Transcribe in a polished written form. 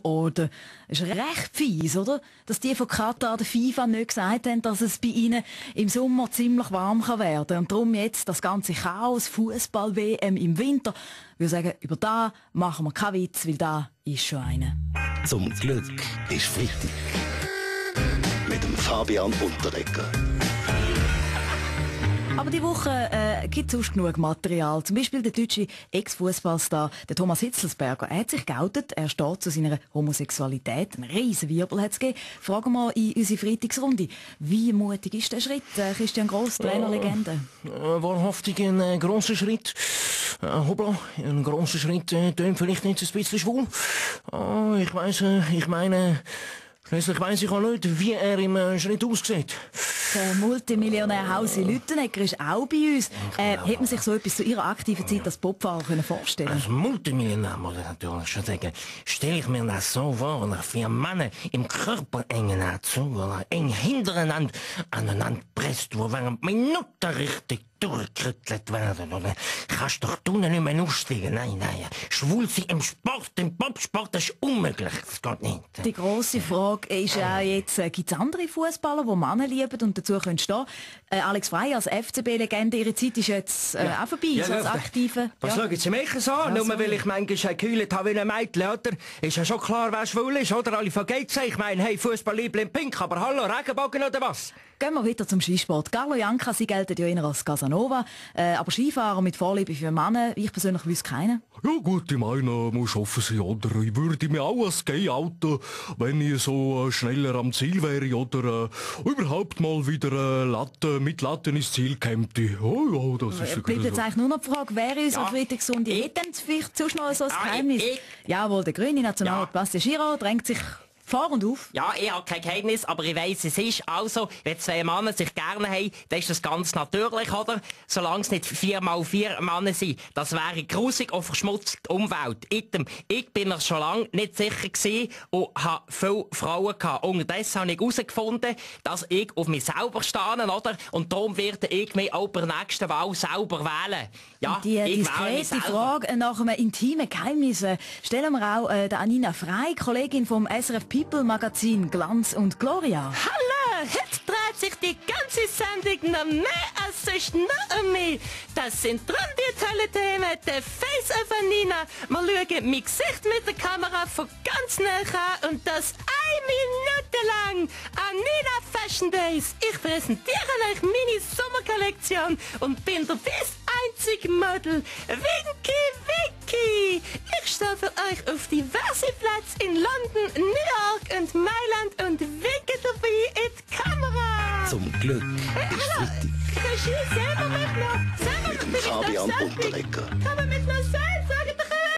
oder? Das ist recht fies, oder? Dass die von Katar der FIFA nicht gesagt haben, dass es bei ihnen im Sommer ziemlich warm kann werden. Und darum jetzt das ganze Chaos, Fußball-WM im Winter. Ich würde sagen, über da machen wir keinen Witz, weil da ist schon einer. Zum Glück ist Freitag. Mit dem Fabian Unterreger. Aber die Woche gibt es sonst genug Material. Zum Beispiel der deutsche Ex-Fußballstar Thomas Hitzelsberger. Er hat sich geoutet, er steht zu seiner Homosexualität. Ein riesen Wirbel hat es gegeben. Fragen wir in unsere Freitagsrunde. Wie mutig ist der Schritt, Christian Gross, Trainerlegende? Wahrhaftig ein grosser Schritt. Hoppla, ein grosser Schritt tönt vielleicht nicht ein bisschen schwul. Schließlich weiss ich auch nicht, wie er im Schritt aussieht. Der Multimillionär Hausi Lüttenegger ist auch bei uns. Hätte man sich so etwas zu Ihrer aktiven Zeit als Popfahrer vorstellen können? Als Multimillionär muss ich natürlich schon sagen, stelle ich mir das so vor, nach 4 Männer im Körper engen Anzug, eng hintereinander aneinander presst, wo während Minuten richtig durchgerüttelt werden. Oder kannst doch du nicht mehr aussteigen. Nein. Schwul sein im Sport, im Popsport, das ist unmöglich. Das geht nicht. Die grosse Frage ist ja jetzt, gibt es andere Fußballer, die Männer lieben und dazu können stehen? Alex Frey als FCB-Legende, ihre Zeit ist jetzt auch vorbei, so als Aktive. Was schauen Sie mich so an? Nur weil ich manchmal gekühlt habe wie ein Mädchen, oder? Ist ja schon klar, wer schwul ist, oder? Alle vergeht's. Ich meine, hey, Fußball-Liebling pink, aber hallo, Regenbogen oder was? Gehen wir weiter zum Skisport. Carlo Janka, sie gelten ja eher als Casanova, aber Skifahrer mit Vorliebe für Männer, ich persönlich wüsste keinen. Ja gut, ich meine, muss offen sein, oder? Ich würde mich auch als Gay outen, wenn ich so schneller am Ziel wäre, oder überhaupt mal wieder mit Latten ins Ziel käme. Oh, ja, das ist bleibt jetzt eigentlich nur noch die Frage, wer in unserer Freitagsrunde hätte denn vielleicht sonst noch so ein Geheimnis? Jawohl, der grüne Nationalrat Bastien Giraud drängt sich vor und auf. Ja, ich habe kein Geheimnis, aber ich weiss, es ist. Also, wenn 2 Männer sich gerne haben, dann ist das ganz natürlich, oder? Solange es nicht 4x4 Männer sind. Das wäre grusig und verschmutzt die Umwelt. Ich bin mir schon lange nicht sicher gewesen und habe viele Frauen gehabt. Unterdessen habe ich herausgefunden, dass ich auf mich selber stehe, oder? Und darum werde ich mich auch bei der nächsten Wahl selber wählen. Ja, die diskrete Frage nach einem intimen Geheimnis stellen wir auch der Anina Frey, Kollegin vom SRF People Magazin Glanz und Gloria. Hallo, jetzt dreht sich die ganze Sendung noch mehr als sonst noch um mich. Das sind dran die tolle Themen, der Face of Anina. Wir schauen mein Gesicht mit der Kamera von ganz nah an und das 1 Minute lang. Anina Fashion Days. Ich präsentiere euch meine Sommerkollektion und bin der einzige Model. Winky Vicky. Ich stehe für euch auf diverse Plätze in London, New York und Mailand und winke dabei in die Kamera. Zum Glück ist Freitag. Regie, selber mit noch. Mit dem Fabian Unterreger. Kann man mit noch sagen?